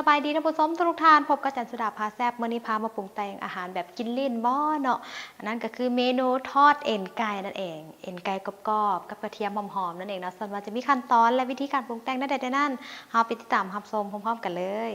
ບາຍດີທ່ານຜູ້ຊົມທຸກໆທ່ານ, ພົບກັບຈັນສຸດາພາແຊບ. ມື້ນີ້ພາມາປຸງແຕ່ງອາຫານແບບກິນລີ້ນບໍ່ເນາະ, ອັນນັ້ນກໍຄືເມນູທອດເອັນໄກ່ນັ້ນເອງ, ເອັນໄກ່ກອບໆ ກັບກະທຽມຫອມໆນັ້ນເອງເນາະ. ສ່ວນວ່າຈະມີຂັ້ນຕອນ ແລະ ວິທີການປຸງແຕ່ງແນວໃດແດ່ນັ້ນ, ເຮົາໄປຕິດຕາມຮັບຊົມພ້ອມໆກັນເລີຍ.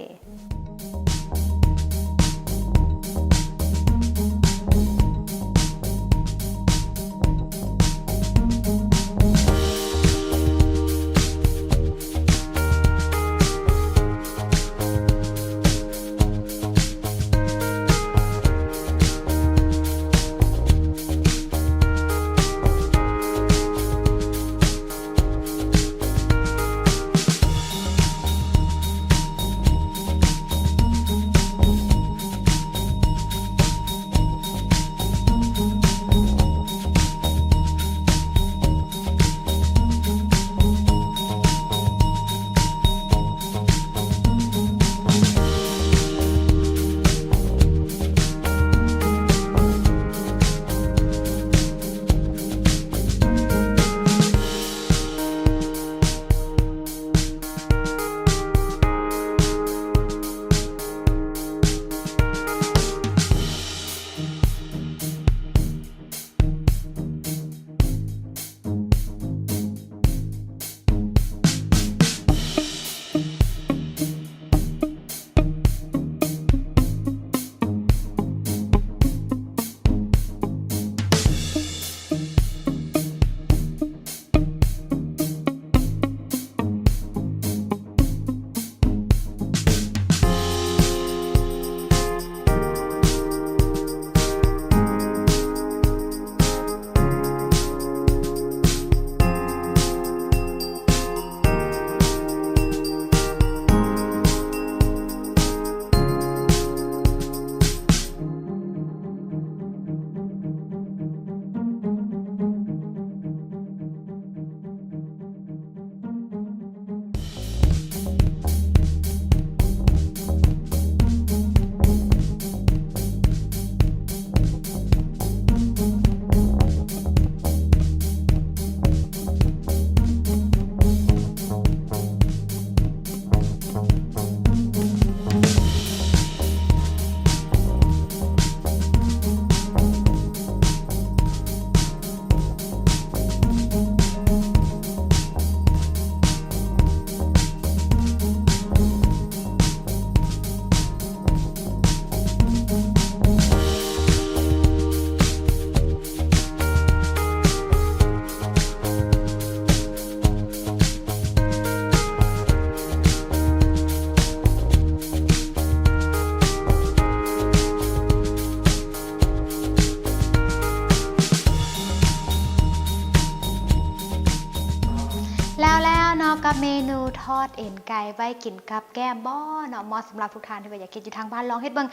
ແລ້ວໆເນາະ ກັບເມນູທອດເອັນໄກ່ໄວ້ກິນກັບແກ້ມບໍ່ເນາະ, ເໝາະສຳລັບທຸກທ່ານທີ່ວ່າຢາກເຮັດຢູ່ທາງບ້ານ, ລອງເຮັດເບິ່ງ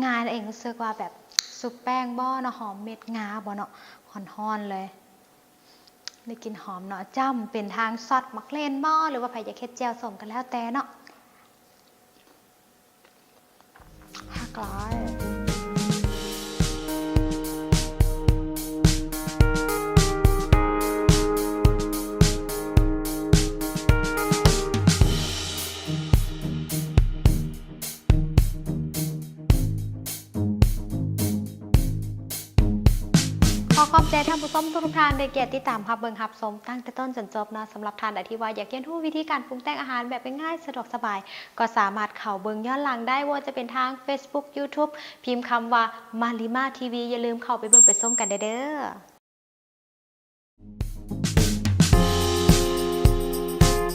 ງ່າຍໆນັ້ນເອງ. ຮູ້ສຶກວ່າແບບຊຸບແປ້ງບໍ່ເນາະ, ຫອມເມັດງາບໍ່ເນາະ, ຮ້ອນໆເລີຍ. ໄດ້ກິ່ນຫອມເນາະ, ຈ້ຳເປັນທາງຊອດໝາກເລັ່ນບໍ່ ຫຼືວ່າໃຜຢາກເຮັດແຈ່ວສົ້ມກໍແລ້ວແຕ່ເນາະ. ຄັກຫຼາຍ. ຂໍຂອບໃຈທ່ານຜູ້ຊົມທຸກໆທ່ານ ທີ່ກຽດຕິດຕາມຮັບເບິ່ງຮັບຊົມຕັ້ງແຕ່ຕົ້ນຈົນຈົບເນາະ. ສຳລັບທ່ານໃດທີ່ວ່າຢາກຮຽນຮູ້ວິທີການປຸງແຕ່ງອາຫານແບບງ່າຍໆ ສະດວກສະບາຍ ກໍສາມາດເຂົ້າເບິ່ງຍ້ອນຫຼັງໄດ້, ບໍ່ວ່າຈະເປັນທາງ Facebook YouTube ພິມຄຳວ່າ ມາລິມາ ທີວີ. ຢ່າລືມເຂົ້າໄປເບິ່ງໄປຊົມກັນແດ່ເດີ້.